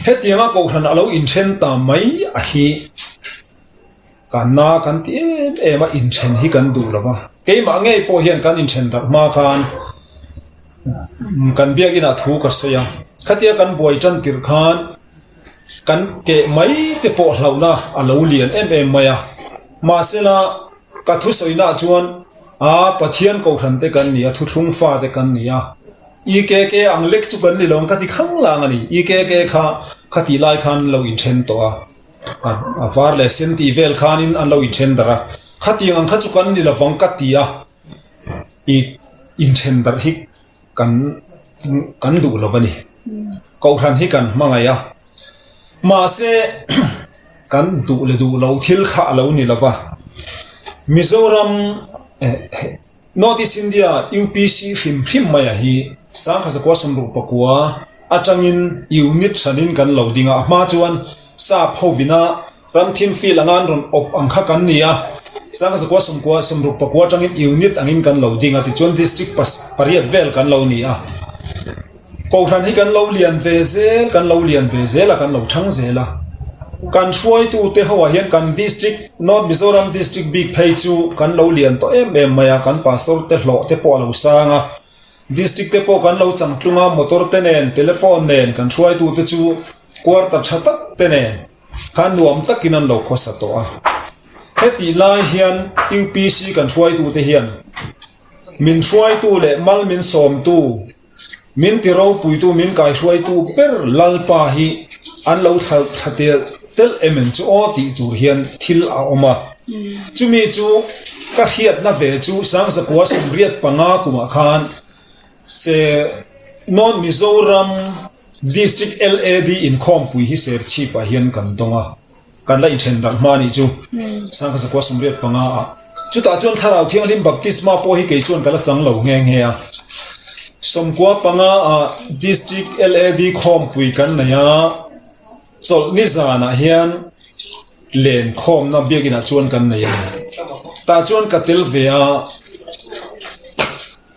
Hetianga Kohhran a lo inthen ta mai a hi kan na kan ti em em a, inthen hi kan duh lo va. Keimah ngei pawh hian kan inthen darh hma khan kan biakinah thu ka sawi a, khatia kan buai tan tirh khan kan keh mai te pawh hlauhna a lo lian em em mai a. Mahsela ka thusawi-naah chuan a Pathian Kohhran te kan ni a, thuthlung fate kan ni a, EKK ang lek chu kan ni lo ang ka ti khang lang a ni. EKK kha khatih lai khan lo inthen tawh a, a var leh sen tih vel khanin an lo inthen darh a, khatiang ang kha chu kan ni lovang ka ti a, i inthen darh hi kan kan duh lo a ni. Kohhran hi kan hmangaih a, mahse kan duh leh duh lo thil kha a lo ni lo va. Mizoram North East India UPC hrim hrim maia hi Sangkhazakua sawmruk pakua atangin unit hranin kan lo ding a, a hma chuan sap hovina ram thim field anga an rawn awp ang kha kan ni a, Sangkhazakua sawmkua sawmruk pakua atangin unit angin kan lo ding a, tichuan district pariat vel kan lo ni a. Kohhran hi kan lo lian ve zel, kan lo lian ve zel a, kan lo thang zel a. Kan hruaitute hoah hian kan District, North Mizoram District bik phei chu kan lo lian tawh em em mai a, kan Pastor te hlawh te pawh a lo sang a. District te pawh kan lo changtlung a, motor te nen, telephone nen kan hruaitute chu quarter tha tak te nen khan nuam takin an lo khawsa tawh a. Hetih lai hian UPC kan hruaitute hian min hruaitu leh mal min sawmtu, Min ti ropuitu, min kaihruaitu ber Lalpa hi an lo thla thla tel telh em em chu aw tih tur hian thil a awm a. Chumi chu ka hriatna ve chu Sangzakua 85 kumah khan se North Mizoram District LAD inkhawmpui hi Serchhipah hian kan dawng a. Kan la inthen darh hma nih chu 1985 ah. Chutah chuan Thlarau Thianghlim Baptisma pawh hi kei chuan ka la chang lo nghe nghe a. 95 ah District LAD khawmpui kan nei a, chawlhni zanah hian len khawmna biakinah chuan kan nei a ni. Tah chuan ka tel ve a,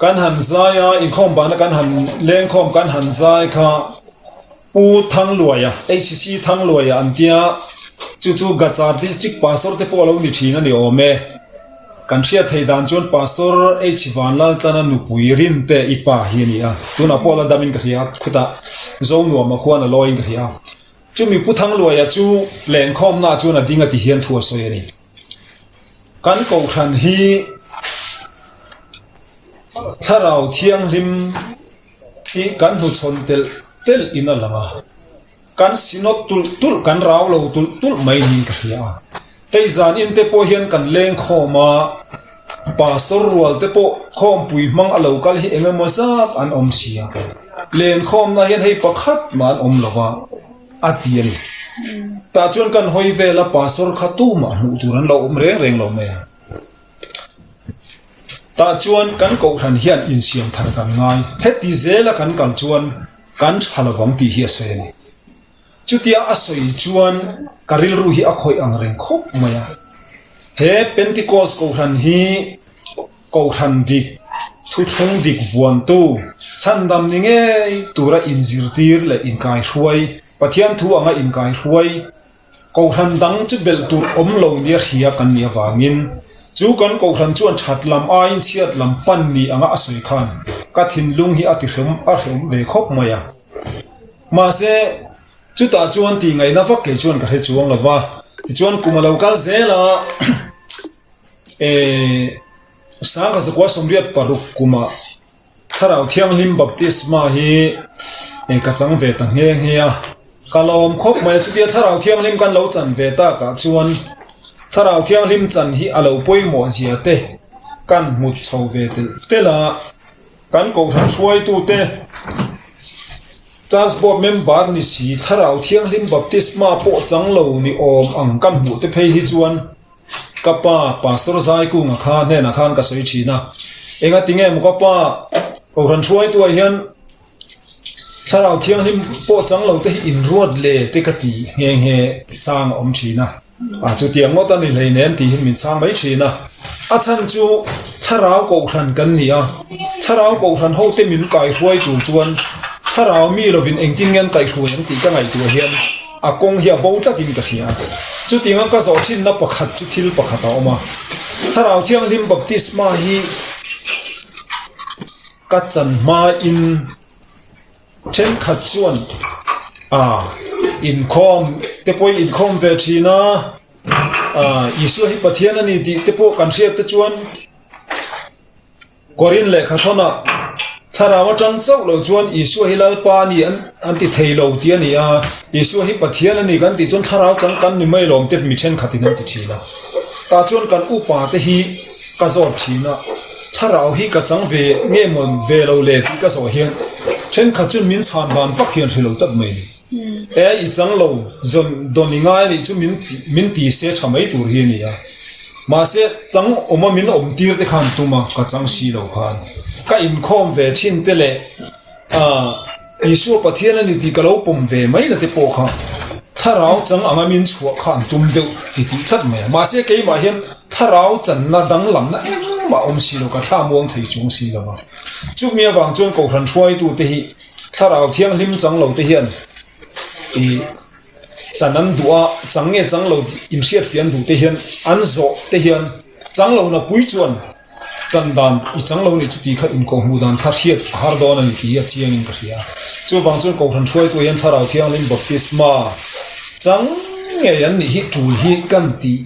kan han zai a, inkhawm bahna kan han lengkhawm kan han zai kha, Pu Thangluaia, HCC Thangluaia an tia, chu chu Gachar District Pastor te pawh a lo ni thin a ni awm e. Kan hriat theih dan chuan Pastor H Vanlaltlana nupui Rinte i pa hi a ni a, tunah pawh la damin ka hria a, khutah Zonuama khuan a lawiin ka hria a. Chumi Pu Thangluaia chu lenkhawmnaah chuan a ding a ti hian thu a sawi a ni. Kan Kohhran hi Thlarau Thianghlim hi kan hnuchhawn telh telh in a lang a, kan sinawt tulh tulh, kan rau lo tulh tulh mai niin ka hria a. Hei zan in te pawh hian kan leng khawm a, pastor rual te pawh khawmpui hmang a lo kal hi eng emaw zat an awm si a, len khawmna hian hei pakhat mah an awm lo va, a ti a ni. Tah chuan kan hawi vel a, pastor kha tumah hmuh tur an lo awm reng reng lo mai a. Tah chuan kan Kohhran hian insiam thar kan ngai. Heti zela kan kal chuan kan tha lovang tih hi a sawi a ni. Chutia a sawi chuan ka rilru hi a khawih ang reng khawp mai a. He Pentecost Kohhran hi Kohhran dik, thuthlung dik vuantu, chhandam ni ngei tura inzirtir leh inkaihruai, Pathian thu anga inkaihruai, Kohhran dang chu belh tur awm lo nia hria kan nih avangin chu kan kohhran chuan that lam aiin chhiat lam pan ni anga a sawi khan ka thinlung hi a ti hrem a hrem ve khawp mai a. Mahse, chutah chuan tih ngaihna vak kei chuan ka hre chuang lo va, tichuan kum a lo kal zel a, eh, 1986 kumah Thlarau Thianghlim Baptisma hi ka chang ve ta nghe nghe a, ka lawm khawp mai a, chutia Thlarau Thianghlim kan lo chan ve takah chuan Thlarau Thianghlim chan hi a lo pawimawh zia te kan hmu chho ve telh telh a, kan Kohhran hruaitute Church Board member ni si Thlarau Thianghlim Baptisma pawh chang lo ni awm ang kan hmuh te phei hi chuan Ka pa, Pastor Zaikunga kha hnenah khan ka sawi thin a, enga tinge maw ka pa Kohhran hruaituah hian Thlarau Thianghlim pawh chang lo te hi inruat le te ka ti nghe nghe chang a awm thin a, a chutiang ngawt a ni hleinem tiin min chhang mai thin a, a chhan chu Thlarau Kohhran kan ni a, Thlarau Kohhran hote min kaihruai tur chuan. Thlarau mi lovin engtin nge an kaihhruai ang tih ka ngaihtuah hian a kawng hi a bo tlatin ka hria. Chutianga ka zawh thinna pakhat chu thil pakhat a awm a, Thlarau Thianghlim baptisma hi ka chan hmain thenkhat chuan a inkhawm te pawhin inkhawm ve thin a, Isua hi Pathian a ni tih te pawh kan hriat te chuan, Korin lehkha thawnah thlarau atang chauh lo chuan Isua hi Lalpa a ni an ti thei lo tih a ni a, Isua hi Pathian a ni kan tih chuan thlarau chang kan ni mai lawm te mi thenkhatin an ti thin a. Tah chuan kan upa te hi ka zawt thin a, thlarau hi ka chang ve nge maw ve lo le tih ka zawh hian thenkhat chuan min chhan dan vak hian hre lo tak mai a ni. E i chang lo zawn dawn i ngai a nih chu min min ti se tha mai tur hi a ni a. Mahse chang awma min awm tir te khan tum a, ka chang si lo khan ka inkhawm ve thin te leh ah Isua Pathian a ni tih ka lo pawm ve mai na te pawh kha thlarau chang anga min chhuah kha an tum deuh ti tih tlat mai a. Mahse keimah hian thlarau channa danglamna engmah awm si lo, ka thla muang thei chung si lo va. Chumi avang chuan Kohhran hruaitute hi thlarau thianghlim chang lo te hian ih chan an duh a, chang nge chang lo inhriat fiah an duh te hian an zawh te hian chang lo na pui chuan chan dan i chang lo nih chu tih kha inkawhhmuh dan kha hriat a har dawn a ni tih hi a chiangin ka hria. Chuvang chuan Kohhran hruaitu hian thlarau thianghlim baptisma chang ngei an nih hi tul hi kan tih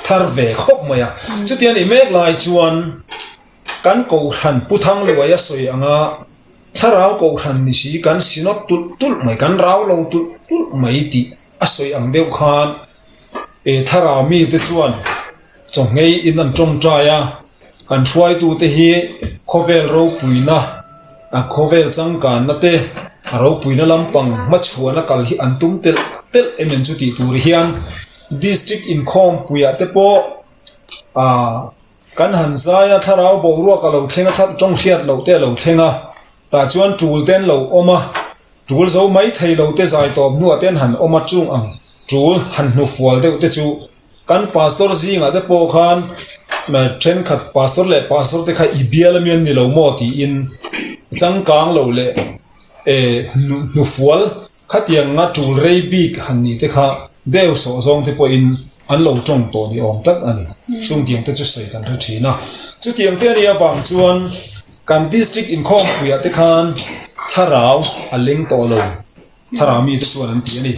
thar ve khawp mai a. Chuti a nih mek lai chuan. Kan Kohhran Pu Thangluai a sawi anga Thlarau Kohhran ni si kan Synod tulh tulh mai, kan rau lo tulh tulh mai tih a sawi ang deuh khan e Thlarau mite chuan chawhngei in an tawngtai a, kan hruaitute hi khawvel ropuina, khawvel changkanna te a ropuina lampang hmachhuana kal hi an tum telh telh em en chu tih tur hian District inkhawmpuiah te pawh ah Kan han zai a, thlarau boruak a lo thleng a, thlarau tawng hriat loh te a lo thleng a, tah chuan tul te an lo awm a, tul zo mai thei lo te zai tawp hnuah te an han awm a, chung ang tul han hnufual deuh te chu kan pastor zingah te pawh khan thenkhat pastor leh pastor te kha i bial ami an ni lo maw tiin changkang lo leh hnufual Khatiang a tul rei bik han nih te kha deu sawh zawng te pawhin an lo tawng tawh ni awm tak a ni. Chungtiang te chu sawi kan hre thin a. Chutiang te a nih avang chuan kan district inkhawmpuiah te khan thlarau a leng tawh lo. Thlarau mite chuan an ti a ni.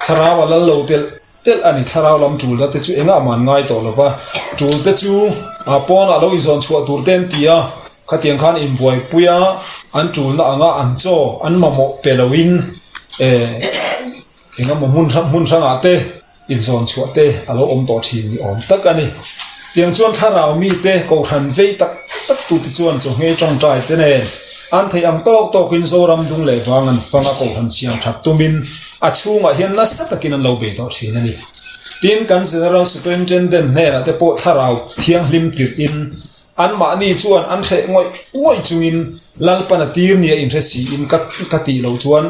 Thlarau a lal lo telh Telh a ni, thlarau lam tul te chu engah mah an ngai tawh lo va, tul te chu pawnah lo inzawn chhuah tur te an ti a, khatiang khan inbuaipui a, an tulna anga an chaw an mamawh pe loin engemaw hmun hrang hmun hrangah te inzawn chhuah te a lo awm tawh thin ni awm tak a ni. Tiang chuan thlarau mite kohhran vei tak tak tute chuan chawhngei tawngtai te nen an theih ang tawk tawkin Zoram dung leh vang an fang a kohhran siam that tumin A chhungah hian nasa takin an lo bei tawh thin a ni. Tin, kan General Superintendent hnenah te pawh thlarau thianghlim tirhin anmahni chuan an hreh ngawih ngawih chungin Lalpan a tir nia inhre siin ka ka tih loh chuan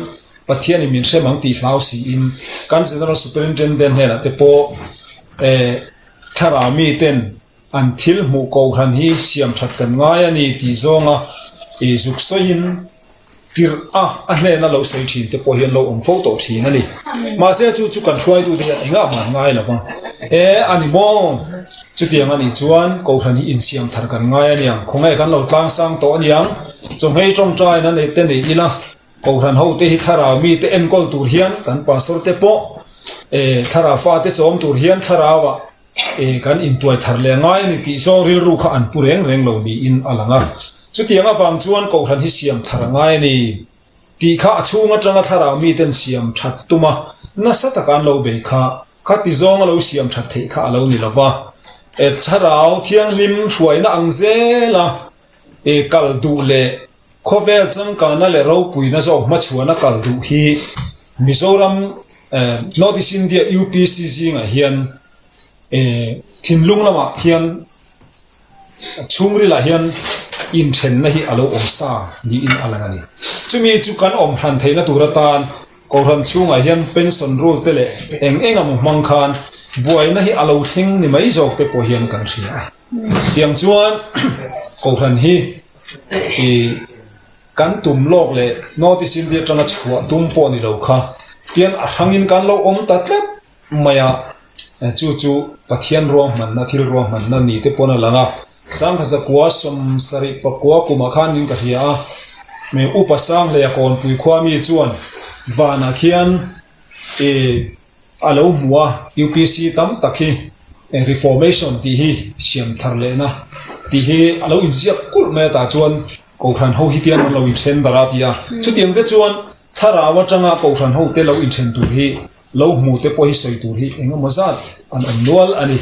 Pathianin min hrem ang tih hlau siin kan General Superintendent hnenah te pawh eh thlarau miten an thil hmuh kohhran hi siam that kan ngai a ni tih zawnga ih zuk sawiin Tirh a, a hnena lo sawi thin te pawh hi an lo awm fo tawh thin a ni. Mahse chu chu kan hruaitute hian engah mah an ngai lo va. E, a ni maw? Chutiang a nih chuan Kohhran hi insiam thar kan ngai a niang. Khawngaih kan lo tlang sang tawh a niang. Chawhmei tawngtaina neih te nei ila, Kohhran hote hi thlarau mite enkawl tur hian kan pastor te pawh e, thlarau fate chawm tur hian thlarauah e, kan intuai thar leh ngai a ni tih zawng rilru kha an pu reng reng lo niin a lang a. Chutiang avang chuan Kohhran hi siam thar a ngai a ni tih kha a chhung atanga thlarau miten siam that tum a, nasa taka an lo bei kha, khati zawng a lo siam that theih kha a lo ni lo va. E, thlarau thianghlim hruaina ang zela e kal duh leh khawvel changkana leh ropuina zawk hmachhuana kal duh hi Mizoram, North East India UPC zingah hian e thinlung lamah hian Chhungrilah hian inthenna hi a lo awm sa niin a lang a ni. Chumi chu kan awm hran theihna tur atan Kohhran chhungah hian pension rule te leh eng eng emaw hmang khan buaina hi a lo thleng ni mai zawk te pawh hian kan hria a. Tiang chuan Kohhran hi ih. Kan tum lawk leh North East India atanga chhuah tum pawh ni lo kha tian a hrangin kan lo awm ta tlat mai a, chu chu Pathian ruahmanna thil ruahmanna ni te pawn a lang a. Sangha zakua 70 pakua kumah khan nin ka hria a, Upa Sanghleia Kawnpui khua mi chuan vanah khian ih A lo hmu a, UPC tam tak hi Reformation tih hi siam thar lehna tih hi a lo inziak kulh mai a tah chuan Kohhran ho hi tian an lo inthen darh a ti a. Chutiang te chuan thlarau atanga Kohhran ho te lo inthen tur hi lo hmu te pawh hi sawi tur hi eng emaw zat an awm nual a ni.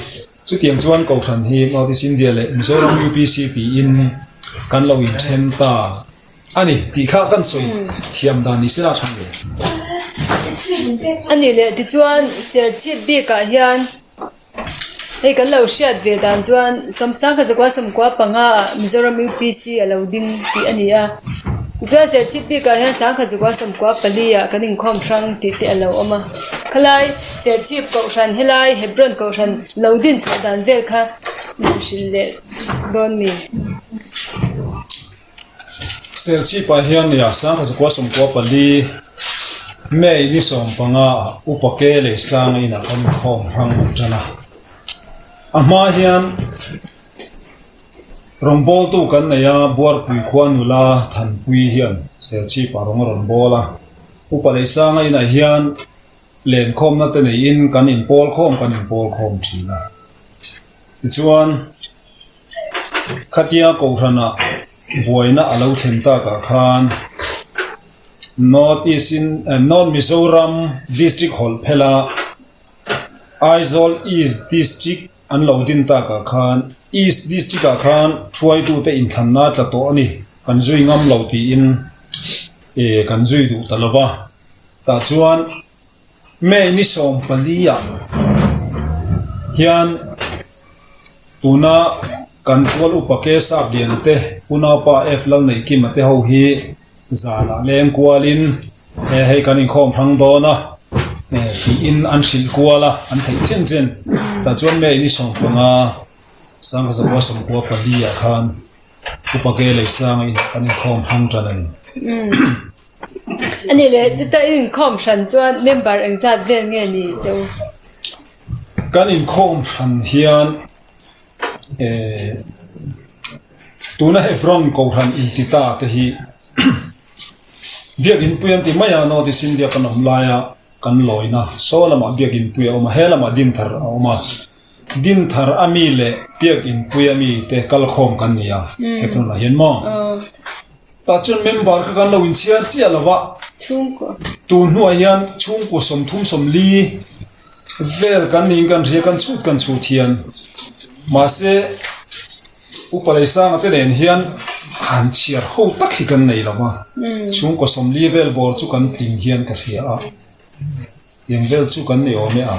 Chutiang chuan Kohhran hi North East India leh Mizoram UPC tiin kan lo inthen ta. A ni, tih kha kan sawi thiam dan ni sela tha nge. A ni leh tichuan Serchhip bikah hian hei kan lo hriat ve dan chuan Sawmsangkha zakua sawmkua panga ah Mizoram UPC a lo ding tih a ni a. Tichuan Serchhip bikah hian Sangkha zakua sawmkua pali ah kan inkhawm hrang tih te a lo awm a. Khalai Serchhip kohhran helai Hebron kohhran lo din chhoh dan vel kha min hrilh leh dawn mi. Serchhipah hian nia Sangha zakua 14 May ni 15 ah Upa Ke leh Sanga inah kan inkhawm hrang tan a. A hma hian rawngbawltu kan nei a, Buarpui khua nula Thanpui hian Serchhipah rawng a rawn bawl a. Upa leh Sanga inah hian lenkhawmna te neiin kan inpawl khawm kan inpawl khawm thin a. Tichuan, khatia Kohhranah buaina a lo thlen takah khan North East in North Mizoram District hawlh phela Aizawl East District an lo din takah khan East District ah khan hruaitute inthlanna tla tawh a ni, kan zui ngam lo tiin kan zui duh ta lova. Tah chuan May ni 14 ah hian tuna kan tual upa K Sap Liana te, Unaupa F Lalneihkima te ho hi zanah leng kualin he hei kan inkhawm hrang dawn a tiin an hrilh kual a, an theih chen chen. Tah chuan May ni 15 Sangha Zakua 94 ah khan Upa K Leisanga inah kan inkhawm hrang tan a ni. A ni leh, chuta i inkhawm hran chuan member engzat vel nge ni che u? Kan inkhawm hran hian eh tuna Hebron Kohhran inti ta te hi Biakin pui an ti mai a, North East India kan awm laia kan lawina saw lamah Biakin pui a awm a, he lamah Dinthar a awm a. Dinthar a mi leh Biakin pui a mi te kalkhawm kan ni a, Hebron ah hian maw? Tah chuan member kha kan lo inchhiar chiah lo va. Chhungkua. Tun hnuah hian chhungkua 30 40 vel kan niin kan hria, kan chhut kan chhut hian. Mahse, Upa Leisanga te nen hian han chhiar ho tak hi kan nei lo va. Chhungkua 40 vel bawr chu kan tling hian ka hria a. Eng vel chu kan ni awm e a.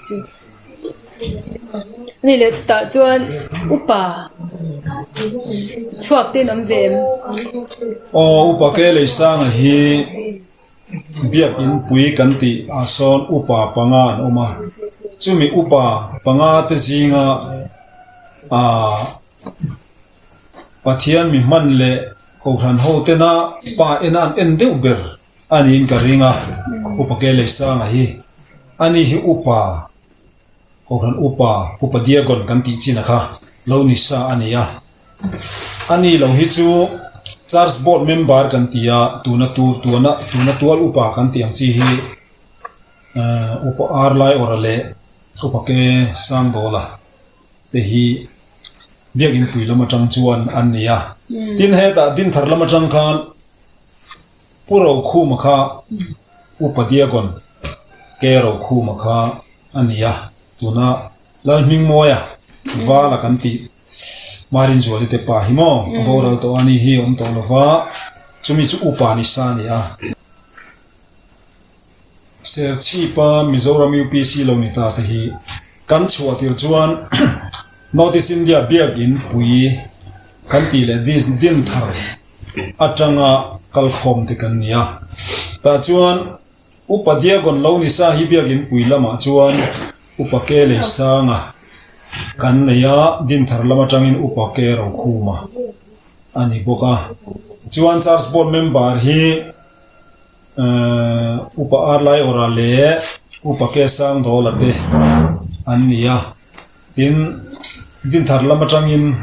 Chu. Ani leh chutah chuan upa chhuak te in awm ve em? Aw upa ke Leisanga hi biakin pui kan tih ah sawn upa panga an awm a. Chumi upa panga te zinga ah Pathian mi hman leh Kohhran ho tena pa ena an en deuh ber. A niin ka ring a, Upa Ke Leisanga hi a ni hi Upa, Kohhran Upa, Upa Diagon kan tih chin a kha lo ni sa a ni a. A ni lo hi chu Church Board member kan ti a, tuna tu tuana tuna tual Upa kan tih ang chi hi Upa Ar Laiawrha leh Upa Ke Sangdawla te hi Biakin pui lam atang chuan an ni a. Tin hetah Dinthar lam atang khan Pu Rokhuma kha Upa Diagon Ke Rokhuma kha a ni a, tuna Lalhmingmawia Vala kan tih Marinzuali te pa hi maw a boral tawh a ni hi awm tawh lova, chumi chu Upa ni sa a ni a. Serchhipa Mizoram UPC lo ni ta te hi kan chhuah tir chuan North East India Biakin pui kan tih leh Dinthar atanga kalkhawm te kan ni a. Tah chuan Upa Diagon lo ni sa hi biakin pui lamah chuan Upa Ke Leisanga kan nei a, Dinthar lam atangin Upa Ke Rokhuma a ni bawk a. Chuan Church Board member hi Upa Arlaiawra leh Upa Kesangdawla te an ni a. Tin, Dinthar lam atangin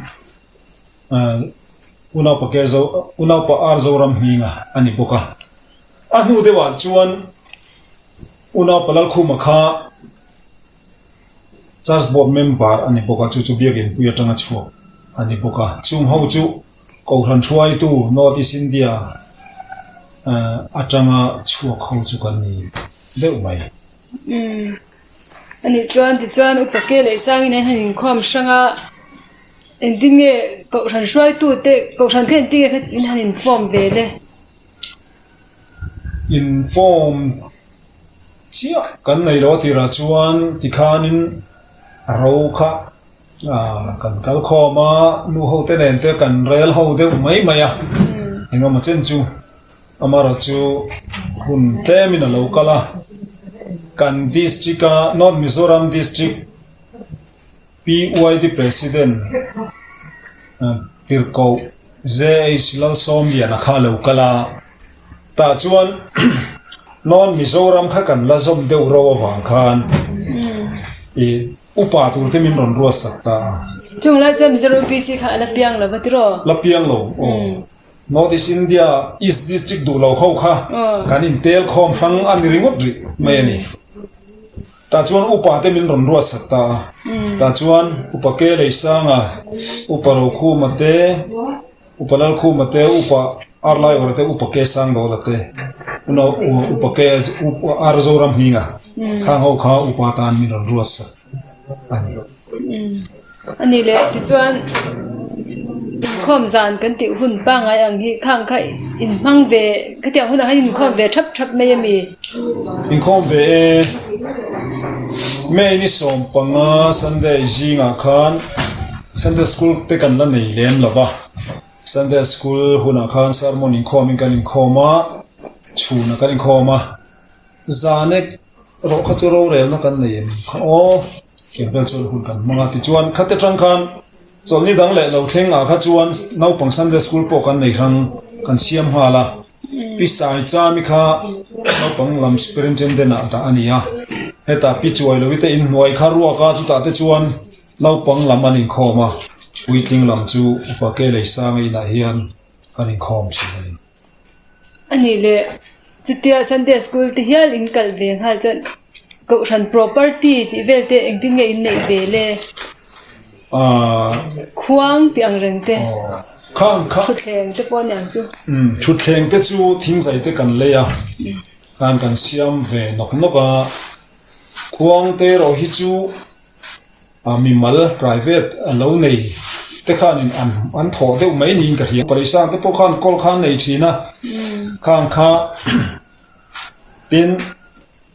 Unaupa Kezo, Unaupa Ar Zoram hminga a ni bawk a. A hnu deuhah chuan Unaupa Lalkhuma kha Church Board member a ni bawk a, chu chu Biakinpui atanga chhuak a ni bawk a. Chung ho chu Kohhran hruaitu North East India atanga chhuak ho chu kan ni deuh mai. Umm. A nih chuan tichuan upa ke leh sangin an han inkhawm hrang a, engtin nge Kohhran hruaitute Kohhran kha engtin nge kha in han inform ve le? Inform chiah kan nei lo a tirah chuan tikhanin ro kha kan kal khawm a, nu ho te nen te kan rel ho deuh mai mai a, engemaw chen chu amaherawh chu hun tlemin a lo kal a, kan district a North Mizoram district PYD President Tirhkoh JH Lalsawmliana kha a lo kal a, tah chuan North Mizoram kha kan la zawm deuh ro avang khan ih upa tur te min rawn ruat sak ta a. Chung lai chuan Mizoram PC kha a la piang lo va tiraw? La piang lo aw. North East India East District duh lo ho kha kan intel khawm hrang a ni ringawt rih mai a ni. Tah chuan upa te min rawn ruat sak ta a, tah chuan upa Ke Leisanga, upa Rokhuma te, upa Lalkhuma te, upa Arlaiawra te, upa Ke Sangdawla te, upa Ke Ar Zoram Hminga khang ho kha upa tan min rawn ruat sak a ni. A ni leh tichuan inkhawm zan kan tih hun pangngai ang hi khang kha inhmang ve khatiang hunah khan inkhawm ve thap thap mai a mi? Inkhawm ve e, May ni 15 Sunday zingah khan Sunday school te kan la nei lem lo va, Sunday school hunah khan sermon inkhawmin kan inkhawm a, chhunah kan inkhawm a, Zanek erawh kha chu rorelna kan nei em kha aw, eng vel chuan hun kan hmang a tichuan khate tang khan chawlhni dang leh lo thleng ah kha chuan naupang Sunday school pawh kan nei hrang kan siam nghal a, Pi Sai Chami kha naupang lam superintendent ah dah a ni a, hetah Pi Chuailovi te inhnuai kha ruak a chutah te chuan naupang lam an inkhawm a, puitling lam chu Upa Ke Leisanga inah hian kan inkhawm thin a ni. A nih leh chutia Sunday school te hial in kal ve nghal chuan Kohhran property tih vel te engtin nge in neih ve le? Khuang tih ang reng te, thutthleng te pawh a ni ang chu. Thutthleng te chu thingzai te kan lei a, khan kan siam ve nawk nawk a, khuang te erawh hi chu A mimal, private, a lo nei te khanin an an thawh deuh mai niin ka hria. Palisang te pawh khan kawl kha an nei thin a, khang kha tin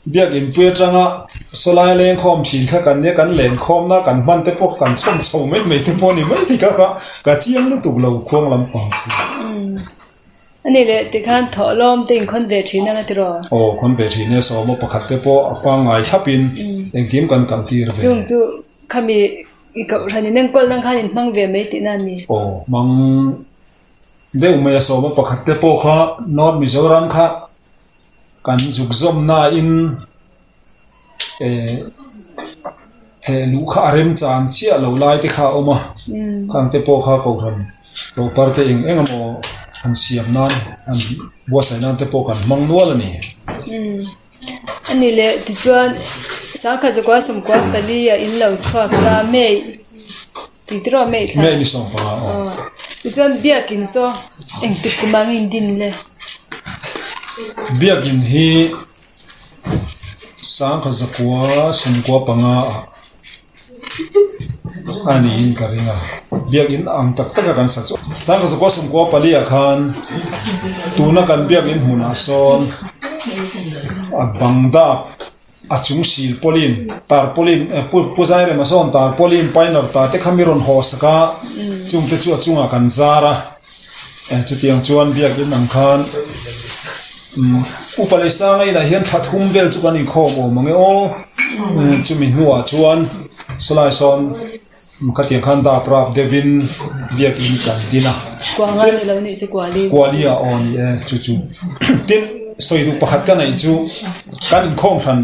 Biakinpui atanga sawlai lengkhawm thin kha kan nia, kan lenkhawmna kan hman te pawh kan chhawm chho mai mai te pawh a ni mai thei kha kha ka chiang lutuk lo khuang lampang chu. A nih leh tikhan thawhlawm te inkhawn ve thin ang a tiraw? Aw, khawn ve thin e, sawma pakhat te pawh a pangngai thlapin engkim kan kaltir ve. Chung chu khami i kohhran in enkawl nang khan in hmang ve mai tihna a ni? Aw, hmang deuh mai a, sawma pakhat te pawh kha North Mizoram kha kan zuk zawmnain Heh luh kha a remchan chiah lo lai te kha a awm a, khang te pawh kha kohhran ropar te eng eng emaw han siam nan han buatsaih nan te pawh kan hmang nual a ni. A ni leh tichuan sangkhat zakua sawmkua pali a in lo chhuak ta May tih te rawh May thla. May ni 15 aw. Tichuan biakin saw engtik kum ang in din le? Biakin hi. Sangkhat zakua sawmkua panga ah a niin ka ring a, biakin ang tak taka kan sak chu sangkhat zakua sawmkua pali ah khan tuna kan biakin hmunah sawn a bang dap a chung sil pawlin tarpaulin pu Zairema sawn tarpaulin painawr ta te kha mi rawn haw sak a chungte chu a chungah kan zar a. Chutiang chuan biakin ang khan upa leh sanga inah hian thla thum vel chu kan inkhawm awm ang e aw. Chumi hnuah chuan sawlai sawn khatiang khan dap rap deuhin biakin kan din a. Kua nga ni lo nih chu kuali. Kuali ah aw ni e chu chu. Tin sawi duh pakhat ka neih chu kan inkhawm hran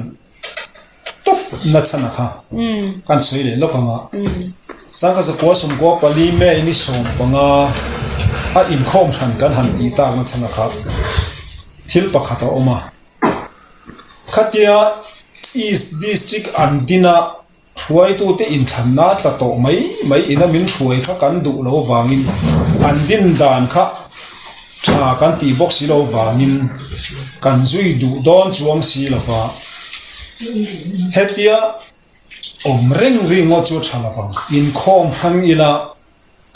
tawp na chhan a kha kan sawi leh lawk ang a. Sangha zakua sawmkua pali May ni 15 a inkhawm hran kan han tih tak na chhan a kha thil pakhat a awm a. Khatia East District an din a Hruaitute inthlanna tla tawh mai mai ina min hruai kha kan duh lo vangin an din dan kha tha kan tih bawk si lo vangin kan zui duh dawn chuang si lo va. Hetia awm reng ringawt chu a tha lo vang. Inkhawm hrang ila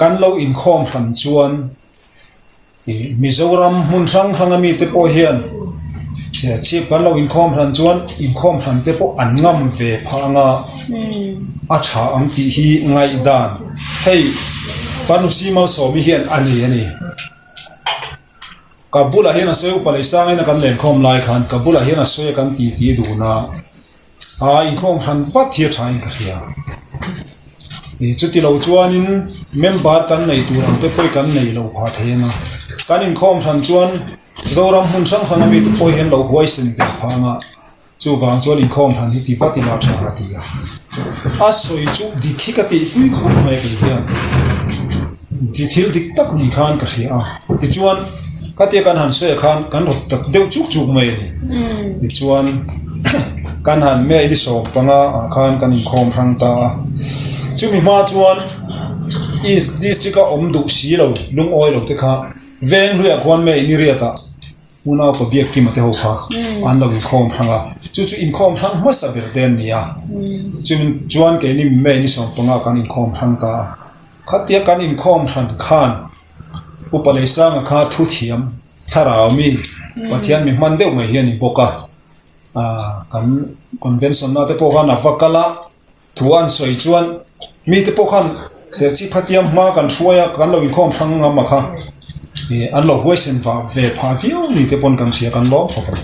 Kan lo inkhawm hran chuan Mizoram hmun hrang hranga mite pawh hian chhip kan lo inkhawm hran chuan inkhawm hran te pawh an ngam ve phah anga a tha ang tih hi ngaihdan hei Panusi Malsawmi hian a nei a ni. Ka bulah hian a sawi upa leh sangin a kan lenkhawm lai khan ka bulah hian a sawi a kan titi dun a. A inkhawm hran vat hi a tha in ka hria. Ih chuti lo chuanin member kan nei tur ang te pawh hi kan nei lo phah thei ang a. Kan inkhawm hran chuan Zoram hmun hrang hrang a mite pawh hian lo huaisen ve phah ang a. Chuvang chuan inkhawm hran hi ti vat ila tha a ti a. A sawi chu dik hi ka tihpui khawp mai kei hian. Ti thil dik tak ni khan ka hria a. Tichuan khatia kan han sawi ah khan kan rawt tak deuh chuk chuk mai a ni. Tichuan kan han May ni 15 ah khan kan inkhawm hrang ta a. Chumi hma chuan East District a awm duh si lo lungawi lo te kha Venghluiah khuan May ni riat ah Unaupa Biakkima te ho kha an lo inkhawm hrang a, chu chu inkhawm hrang hmasa ber te an ni a. Chumi chuan keini May ni 15 kan inkhawm hrang ta a. Khatia kan inkhawm hran khan Upa Leisanga kha thu thiam thlarau mi Pathian mi hman deuh mai hi a ni bawk a, kan convention na te pawh khan a va kal a, thu an sawi chuan mite pawh khan Serchhip khatia hma kan hruai a, kan lo inkhawm hrang ngam a kha an lo huaisen vah ve phah viau ni te pawn kan hria kan lawm khawp a ni.